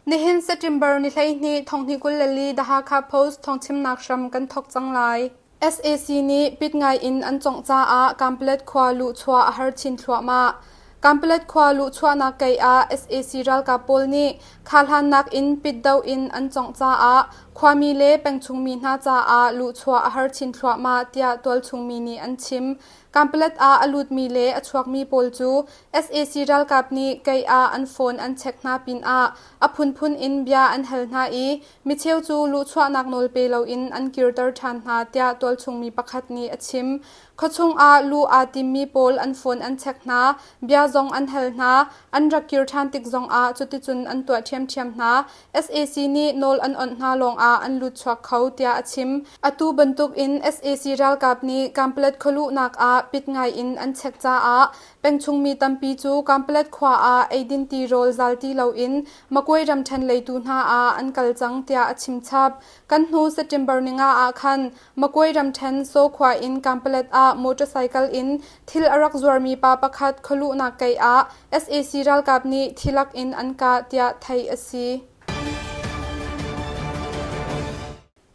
Nihin September ni 12 thonghnih 24 The Hakha Post thawngchimnak hram kan thawk cang lai. Sac nih pit ngai in an cawngh caah Kanpalet khua luhchuah a har chin thluahmah. Kanpalet khua luhchuahnak kei ah sac ralkap pawl nih khahlannak in pit doh in an cawngh caah khuami le pengchungmi hna caah luhchuah a har chin thluahmah tiah tualchungmi nih an chim. Kanpalet ah a lutmi le a chuakmi pawl cu sac ralkap nih kei ah an phone an check hna pinah a phunphun in bia an hal hna i Micheu cu luhchuahnak nawl pe loin an kirter ṭhan hna tiah tualchungmi pakhat nih a chim. Khuachung ah luh aa timmi pawl an phone an check hna, bia zong an hal hna, an rak kir ṭhan tik zongah cuticun an tuah ṭhiamṭhiam hna. Sac nih nawl an awnh hna lawngah an lutchuak kho tiah a chim. Atu bantukin sac ralkap nih Kanpalet khualuhnak ah pit ngai in an check caah pengchungmi tampi cu Kanpalet khua ah eidin tirawl zal ti loin Makwe ramṭhen leitu hna ah an kal cang tiah a chimchap. Kan hnu September ninga ah khan Makwe ramṭhen Saw khua in Kanpalet ah motorcycle in thil a rak zuarmi pa pakhat khualuhnak kei ah sac ralkap nih thilak in an kah tiah theih a si.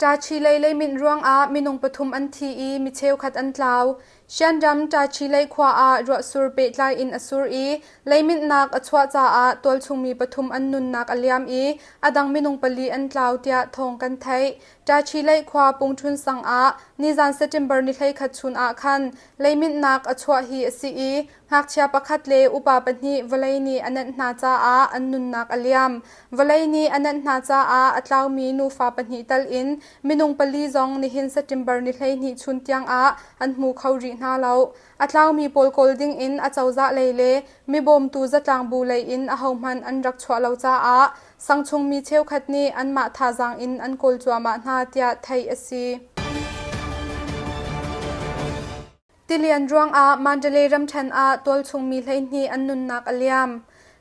Ṭachilei leiminh ruangah minung pathum an thi i mi cheukhat an tlau. Shanram Ṭachilei khua ah ruahsur pehtlai in a sur i leiminhnak a chuah caah tualchungmi pathum an nunnak a liam i a dang minung pali an tlau tiah thawng kan theih. Ṭachilei khua Pungṭhun sang ah nizan September ni 11 chun ah khan leiminhnak a chuah hi a si i Ngakchia pakhat le upa pahnih vawlei nih a nenh hna caah an nunnak a liam. Vawlei nih a nenh hna caah a tlaumi nufa pahnih tal in minung pali zong nihin September ni 12 chun tiangah an hmu kho rih hna lo. A tlaumi pawl kawl dingin acozah lei le mibawmtu zatlangbu lei in ahohmanh an rak chuah lo caah sangchungmi cheukhat nih anmah thazaang in an kawl cuahmah hna tiah theih a si. Tilian ruangah Mandalay ramṭhen ah tualchungmi 12 an nunnak a liam.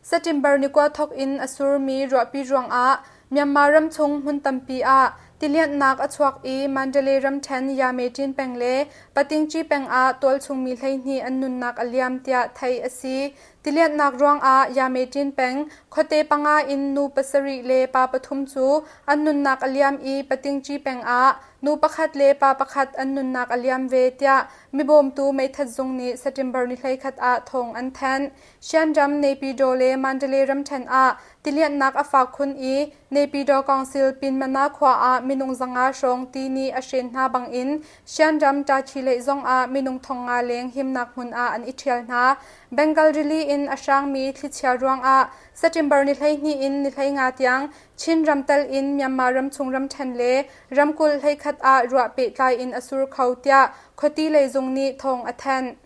September ni kua thawk in a surmi ruahpi ruangah Myanmar ramchung hmun tampi ah tilianhnak a chuak i Mandalay ramṭhen Yameṭin peng le Patingci peng ah tualchungmi 12 an nunnak a liam tiah theih a si. Tilianhnak ruangah Yameṭin peng khuate panga in nu pasarih le pa pathum cu an nunnak a liam i Patingci peng ah Nu pakhat le pa pakhat an nunnak a liam ve tiah mibawmtu meithat zung nih September ni 11 ah thawng an thanh. Shan ram Naypyidaw le Mandalay ramṭhen ah tilianhnak a fak khun i Naypyidaw Council Pinmana khua ah minung zanga hrawng ti nih a hren hna bangin Shan ram Tachileih zong ah minung thong nga leng himnak hmun ah an i ṭhial hna. Bengal rili in a hrangmi thlichia ruangah September ni 12 in ni 15 tiang Chin ramtal in Myanmar ramchung ramṭhen le ramkulh hleikhat ah ruah pehtlai in a sur kho tiah khuati lei zung nih thawng a thanh.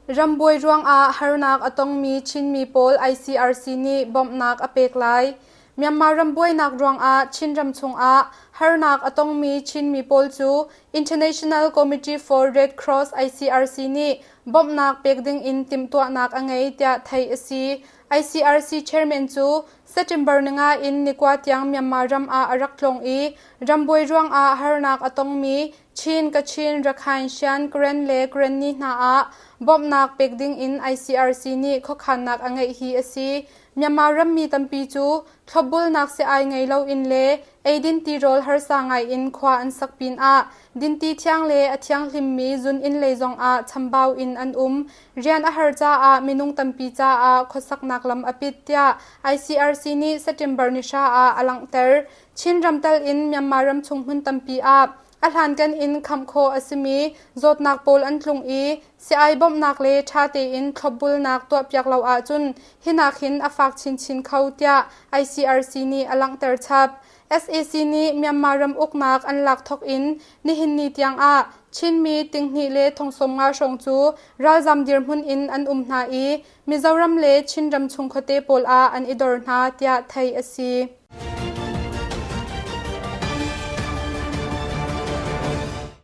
Rambuai ruangah harnak a tongmi Chinmi pawl ICRC nih bawmhnak a pek lai. Myanmar ram buainak ruangah Chinram chungah harnak a tongmi Chinmi pawl cu International Committee for Red Cross ICRC nih bawmhnak pek dingin timhtuahnak a ngei tiah theih a si. ICRC chairman cu September ninga in nikua tiang Myanmar ram ah a rak tlawng i rambuai ruangah harnak a tongmi Chin, Kachin, Rakhine, Shan, Karen le Karenni hna ah bawmhnak pek ding in ICRC nih khuakhannak a ngeih hi a si. Myanmar rammi tampi cu thlopbulnak si-ai ngei loin le eidin tirawl harsa ngai in khua an sak pinah dinti thiang le a thianghlimmi zun-inn lei zongah chambau in an um. Rian a har caah minung tampi caah khuasaknak lam a pit tiah ICRC nih September ni hra ah a langhter. Chin ramtal in Myanmar ramchung hmun tampi ah a hlankan in khamh khawh a simi zawtnak pawl an tlung i si-ai bawmhnak le ṭha tein thlopbulnak tuahpiak lo ahcun hinak hin a fak chinchin kho tiah ICRC nih a langhter chap. Sac nih Myanmar ram uknak an lak thawk in nihin ni tiangah Chinmi tinghnih le thongsawmnga hrawng cu ralzam dirhmun in an um hna i Mizoram le Chinram chung khuate pawl ah an i dor hna tiah theih a si.